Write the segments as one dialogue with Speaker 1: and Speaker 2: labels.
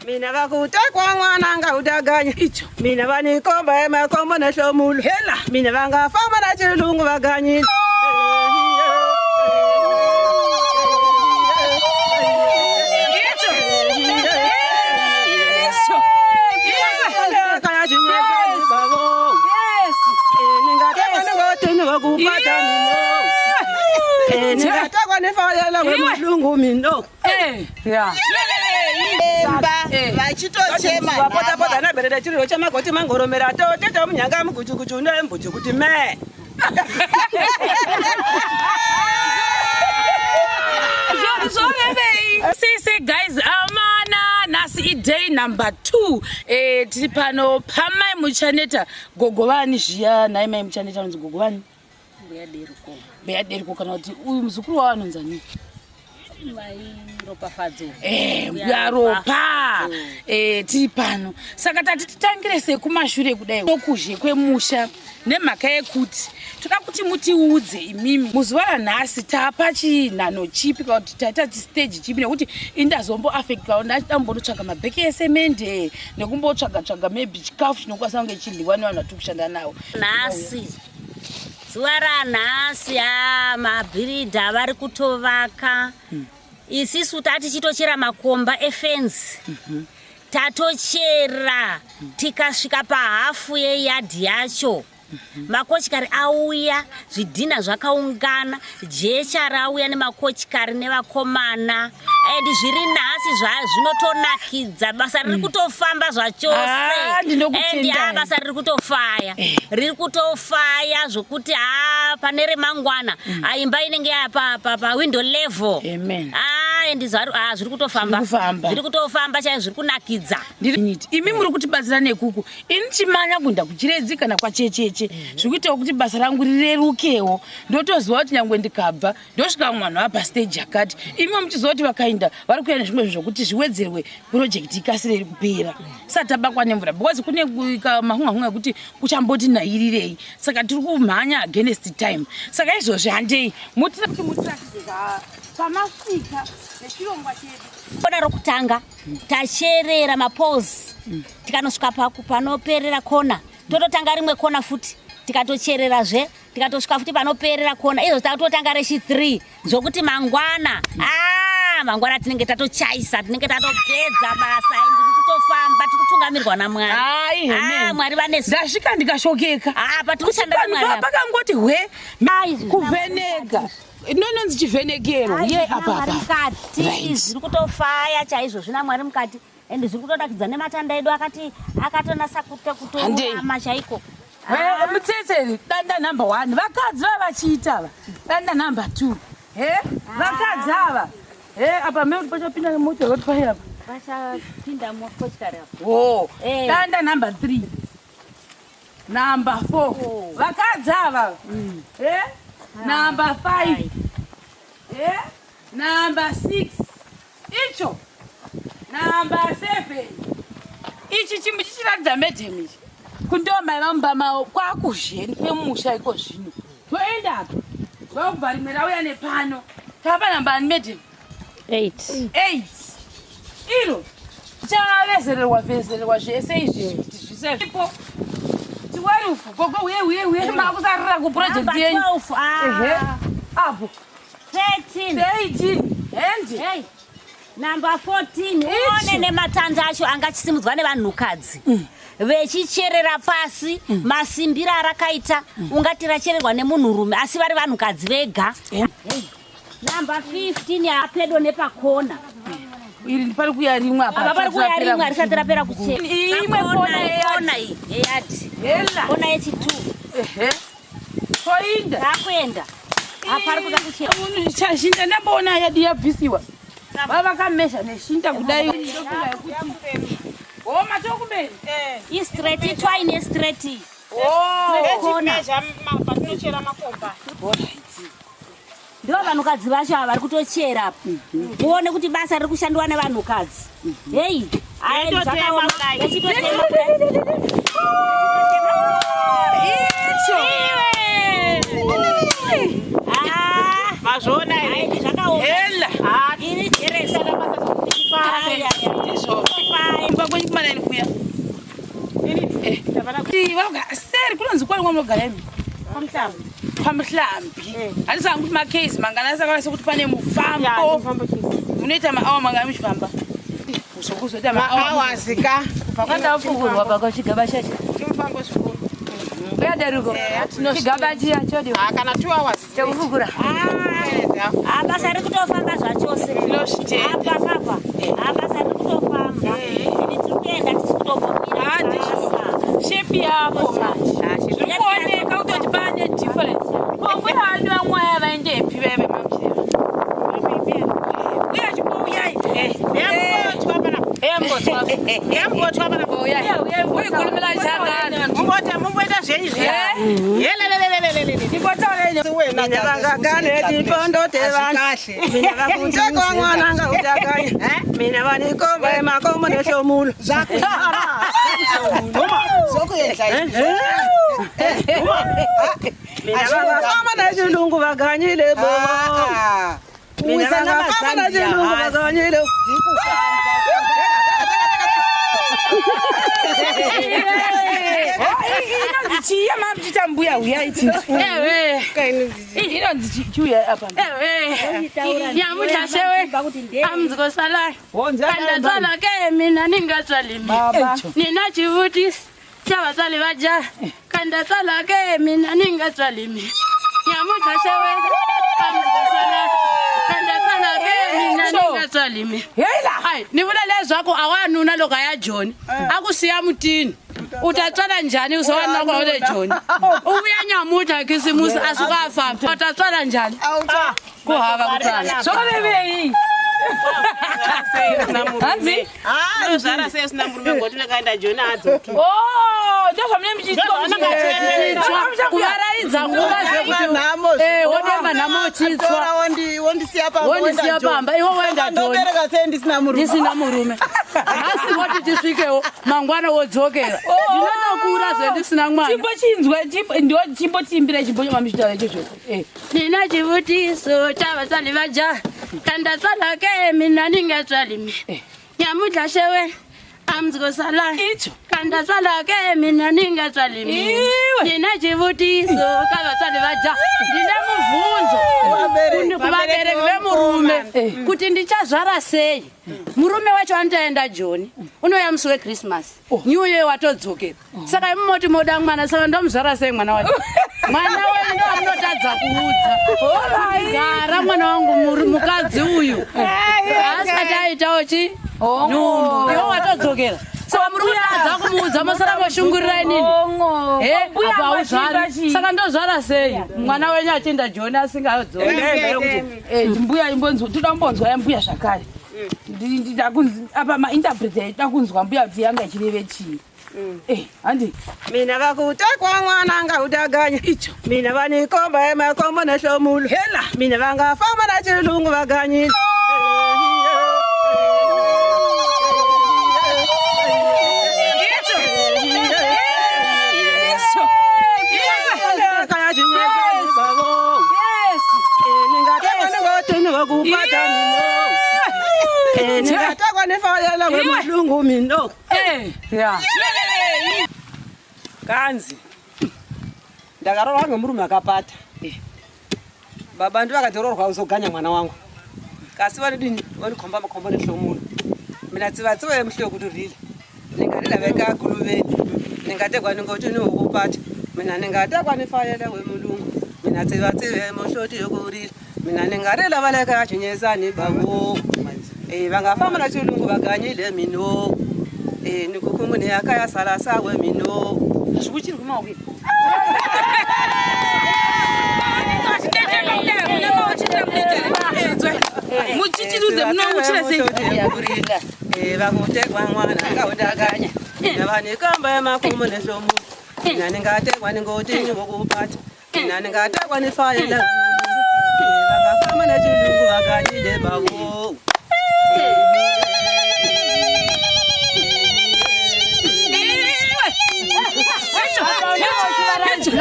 Speaker 1: Mina vakutekwa n'wana nga u daganya
Speaker 2: Icho.
Speaker 1: Mina va ni komba emakombo na hlomulo.
Speaker 2: Hela.
Speaker 1: Mina va nga famba na xilungu va ganyile.
Speaker 2: Icho.
Speaker 1: Ningatekwa nifanela wemulungu mino.
Speaker 2: Eh. Yeah.
Speaker 3: Emba
Speaker 2: Eh.
Speaker 3: vachitochema
Speaker 1: Vapotapota naberere chiriro chamakoti mangoromera totete munyanga muguchuguchu nembuchu kuti me.
Speaker 2: Zvorevei sise guys, amana, nhasi iday number 2. Tiri pano pamai Muchaneta, gogo vani zviya nhai? Mai Muchaneta anonzi gogo vani? Mbuya Deriko, kana kuti uyu muzukuru wavo anonzani?
Speaker 4: Ropafadzo.
Speaker 2: Mbuya Ropa. Tiri pano, saka tati titangire sekumashure kudai nokuzhe kwemusha, nemhaka yekuti toda kuti mutiudze imimi muzuva ranhasi tapa chinhano chipi, kana kuti taita chistage chipi, nekuti indazomboafectwawo, ndachida kumbonotsvaga mabheke esemende nekumbotsvaga tsvaga maybe chikafu chinokwanisa kunge chidyiwa nevanhu vatiri kushanda navo.
Speaker 4: Nhasi, zuva ranhasi, a mabhiridha vari kutovaka. Isisu tatichitochera makomba efenzi, tatochera tikasvika pahafu yeyadhi yacho. Makochikari auya, zvidhina zvakaungana, jecha rauya nemakochikari nevakomana, and zviri nhasi zvinotonakidza. Basa riri kutofamba zvachose.
Speaker 2: Ah, ndinokutendai.
Speaker 4: And basa riri kutofaya, riri kutofaya zvokuti ha, pane remangwana aimba inenge pawindow level.
Speaker 2: Amen.
Speaker 4: Ah, and zviri kutofamba.
Speaker 2: Zviri kufamba.
Speaker 4: Zviri kutofamba chaizvo, zviri kunakidza.
Speaker 2: Ndiri imi muri kutibatsira nekuku, ini chimanya kuenda kuChiredzi kana kwaChecheche, zviri kuitawo kuti basa rangu rirerukewo. Ndotoziva kuti nyangwe ndikabva ndosvika mwana vapastage yakati, imi muchiziva kuti vakaenda vari kuuya nezvimwe zvinhu zvokuti zviwedzerwe, purojekti ikasire iri kupera sati tabakwa nemvura, because kune mahunga-hunga ekuti kuchamboti nairirei, saka tiri kumhanya against time. Saka izvozvi handei muti mutiratidze pamasvika nechirongwa chedu.
Speaker 4: Kona rokutanga tacherera mapoles, tikanosvika panoperera kona, tototanga rimwe kona futi, tikatochererazve, tikatosvika futi panoperera kona. Izvo tatotanga rechi 3, zvokuti mangwana, a mangwana tinenge tatochaisa, tinenge tatopedza basa. Ndiri kutofamba, tiri kutungamirwa naMwari.
Speaker 2: Ai, amen.
Speaker 4: Ah, Mwari vanesu.
Speaker 2: Ndasvika ndikashokeka.
Speaker 4: Ah, patiri kushanda naMwari apa.
Speaker 2: Pakangoti hwe.
Speaker 4: Ai,
Speaker 2: Kuvheneka inononzi chivhenekero ye
Speaker 4: Zvina
Speaker 2: apa
Speaker 4: Mwari
Speaker 2: apa.
Speaker 4: mukati. Zviri kutofaya chaizvo, zvina Mwari mukati, ende zviri kutonakidza nematanda edu akati akatonasa
Speaker 2: Handei.
Speaker 4: kutorama chaiko.
Speaker 2: Mutsetse, danda number 1, vakadzi vava vachiita ava. Danda number 2, he, vakadzi ava. He, apa me pachapinda nemoto yakati pai apa.
Speaker 4: Vachapinda mokochikari apa.
Speaker 2: O
Speaker 4: Eh.
Speaker 2: danda number 3, number 4, vakadzi ava. He, number 5, he, number 6, icho number 7. Ichi chimwe chichiratidza madam, ichi kundomai vamumba mavo kwakuzheni kwemusha iko zvino. Toendapa vakubva rimwe rauya nepano. Tapa namba ani, madam?
Speaker 4: 8.
Speaker 2: 8. Iro tichavezererwa vezererwa zvese izvi kuti zvisepo. 12, gogo, uye uye uye, makusarira kuproject yenyu.
Speaker 4: 12, ah.
Speaker 2: Ehe, apo.
Speaker 4: 13.
Speaker 2: 13 hendi.
Speaker 4: Hey. Number 14, uone nematanda acho anga achisimudzwa nevanhukadzi vechicherera pasi. Masimbiro arakaita, ungati rachererwa nemunhurume, asi vari vanhukadzi vega. Hey. Number 15 yapedo nepakona.
Speaker 2: Iri pari kuya rimwe apa.
Speaker 4: Apa pari kuya rimwe risati rapera kuchera.
Speaker 2: Imwe kona yeyadi.
Speaker 4: Kona iyi yeyadi.
Speaker 2: Hela.
Speaker 4: Kona yechi2.
Speaker 2: Ehe, toinda.
Speaker 4: Takuenda apa ari kuda kuchera.
Speaker 2: Shinda ndamboona yadi yabvisiwa, vavakamesha neshinda kudai. O, matokumberi.
Speaker 4: Istraight, itwaine straight. Kona.
Speaker 3: Patinochera makomba.
Speaker 4: Ndo vanhukadzi vacho ava vari kutochera apa, muone kuti basa riri kushandiwa nevanhukadzi. Hei, aya
Speaker 3: Vechitotema
Speaker 4: zvakaoma.
Speaker 3: kudai.
Speaker 4: Vechitotema kudai.
Speaker 2: Icho.
Speaker 4: Ah,
Speaker 3: Mazviona here?
Speaker 4: Ai, zvakaoma.
Speaker 2: Hela.
Speaker 4: Iri jeresa.
Speaker 3: Faya.
Speaker 2: Ndizvo.
Speaker 4: Faya.
Speaker 2: Seri kunonzi kwani kwamunogara imi? Pamuhlambi. Handisi hangu kuti makezi mangana saka sekuti pane mufambo. Munoita maawa mangana muchifamba? Zvokuzoita maawa.
Speaker 3: Mahours ka.
Speaker 5: Kwandafugurwa paka chigaba chacho.
Speaker 3: Chimufambo zvikuru.
Speaker 5: Uyadariko. Chigaba chiya chodiwa.
Speaker 3: Ah, kana 2 hours.
Speaker 5: Chekufugura.
Speaker 4: Ah, basa riri kutofamba zvachose.
Speaker 2: Tinozvitenda.
Speaker 4: Apa papa. Ah, basa riri kutofamba. Ini tiri kuenda tisi kutombomira.
Speaker 2: Ah, ndizvo. Shepi yako manje. Zviri kuoneka kutoti pane difference. Ko mbuya vanhu vamwe vaya vaendepi veve mamuchireva? Mbuya chimbouyai.
Speaker 3: Yambotwa pana.
Speaker 5: Uyikhulumela changana.
Speaker 3: Mumbota mumboita zvenyu zviya. Yelelelelelele.
Speaker 1: Mina vangagane tipondo tevanhu. Mina vakutekwa mwana ngautakanya. Mina vanikomba emakomo nehlomulo. Mina vangafamba nechilungu vaganyile bobo. Mina vangafamba nechilungu vaganyile.
Speaker 2: Inonzi chii yamamuchiita mbuya uyai tinzi. Inonzi chiuya apa.
Speaker 6: Nyamutashewe amzikosalayo kandatswala ke mina ningatswali mina nina xivutiso xa vatswali va jaha kandatswala ke mina ningatswali mina nyamutashewe amzikosalayo kandatswala ke mina ningatswali mina
Speaker 2: Heila.
Speaker 6: Ai, ni vula leswaku a wanuna loko a ya joni a ku siya mutini u ta tswala njhani u se wanuna kwa le joni u vuya nyamutlha khisimusi a suka a famba u ta tswala njhani ku hava ku tswala
Speaker 2: Zvorevei? Hanzi?
Speaker 3: Unozvara sei usina murume ngoti ndakaenda Joni adzoki.
Speaker 2: Oh, ndozvamune muchiitwa.
Speaker 6: kuvaraidza nguva zvekuti Eh, wodemba nhamo uchitswa
Speaker 7: wondisiya pamba
Speaker 6: wondisiya pamba iwe woenda joni
Speaker 7: ndobereka sei ndisina murume
Speaker 6: ndisina murume nhasi woti tisvikewo mangwana wodzokera ndinotokura zvendisina mwana
Speaker 2: Chimbo chinzwa, chimbo ndo chimbo tiimbira chimbo chamamuchitaura ichocho. Eh.
Speaker 6: Nina xivutiso xa vatswari va jaha kandatswala ke mina ni nga tswali mina nyamutlha xewe amdzikosala
Speaker 2: Icho.
Speaker 6: kandatswala ke mina ni nga tswali mina
Speaker 2: Iwe.
Speaker 6: nina xivutiso ka vatswari va jaha ndina mubvunzo Ku vabereki vemurume kuti ndichazvara sei murume wacho anotoenda joni unouya musi wechristmas new year watodzokera saka imi moti moda mwana saka ndomuzvara sei mwana wacho mwana wenyu ndo amunotadza kuudza Kuti gara mwana wangu mukadzi uyu asati aitawo chi nhumbu iwe watodzokera saka muri kutadza kumuudza mosara moshungurira inini
Speaker 2: Ongo.
Speaker 6: Eh,
Speaker 2: Mbuya
Speaker 6: apa
Speaker 2: machimba
Speaker 6: hauzvari
Speaker 2: chii?
Speaker 6: saka ndozvara sei mwana wenyu achienda joni asingadzoki
Speaker 2: Mbuya imbonzwa, toda kumbonzwa yambuya zvakare. Ndida kunzi apa mainterpreta ida kunzwa mbuya kuti yanga ichireve chii. Eh, handi.
Speaker 1: Mina vakutekwa mwana ngautakanya.
Speaker 2: Icho.
Speaker 1: Mina vanikomba emakomo nehlomulo.
Speaker 2: Hela.
Speaker 1: Mina vangafamba nachilungu vaganyile. Ningatekwa nifayela wemlungu mina.
Speaker 2: Eh.
Speaker 6: ya
Speaker 1: Kanzi ndakaroorwa ngemurume akapata. Baba ndivo akatoroorwa uzoganya mwana wangu. Kasi vanodini vanikhomba makhombo nehlomulo. Mina tsivatsiva yemuhloko kutorila. Ningarila veka kuluveni. Ningatekwa ningoti niwokupata. Mina ningatekwa nifayela wemulungu. Mina tsivatsiva yemuhloti yokurila. Mina ningarila valeka chinyesani bavo. Eh vangafamba na chilungu vaganyile mino. Eh nikukhumune yakaya sala sawe mino.
Speaker 2: Zvikuchiri kumaoko. Muchichirudze munouchira sei?
Speaker 1: Vakutekwa mwana ngaudakanya navanikamba yemakomo nehlomo mina ningatekwa ningotini wokupata mina ningatekwa nifayela vangafamba nechilungu vakanyile bavo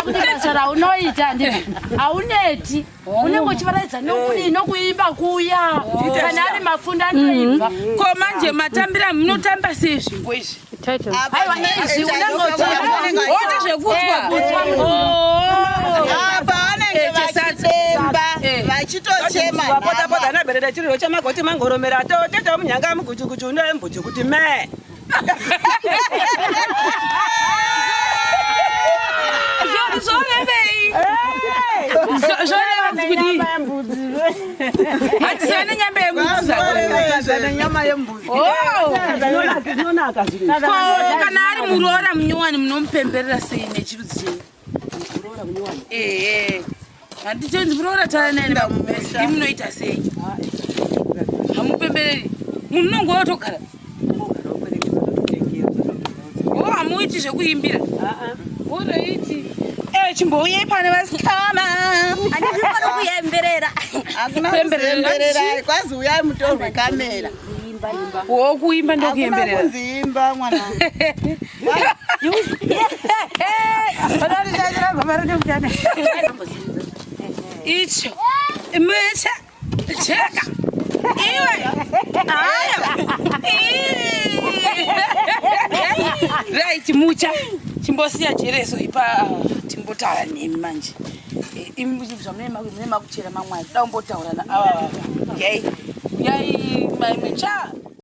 Speaker 6: kuti basa raunoita handiti hauneti unenge uchivaraidza nokudii nokuimba kuya kana ari mafunda anoibva
Speaker 2: Ko manje matambira munotamba sei zvingo izvi? Aiwa, izvi unenge oita zvekutswa kutswa.
Speaker 7: Apa vanenge vachidemba, vachitochema.
Speaker 1: Vapotapota naberere chiriro chamagoti mangoromera toteta munyanga muguchuguchu nembuchu kuti me.
Speaker 2: Zvorevei? Zvoreva kuti hatisane nyama yembudzi.
Speaker 7: Nyama yembudzi.
Speaker 1: Zvinonaka zviro.
Speaker 2: Ko kana ari muroora munyowani, munomupemberera sei nechirudzi chenyu? Ehe, handitonzi muroora tara naye munoita sei? Hamupembereri munhu, unonge watogara o, hamuiti zvekuimbira oroiti. Chimbouyai pane vasikana.
Speaker 4: Handizvikona kuyemberera.
Speaker 7: Hakuna kuzembererai, kwazi uyai mutorwe kamera.
Speaker 2: Wo kuimba
Speaker 7: Hakuna
Speaker 2: ndokuyemberera.
Speaker 7: kunzi imba, mwana.
Speaker 2: Icho mucha cheka iwe aya. Right, mucha chimbosiya jereso ipa, timbotaura nemi manje. Imi zvamune makuchera mamwe, da kumbotaura naava. Yai yai, mai mucha.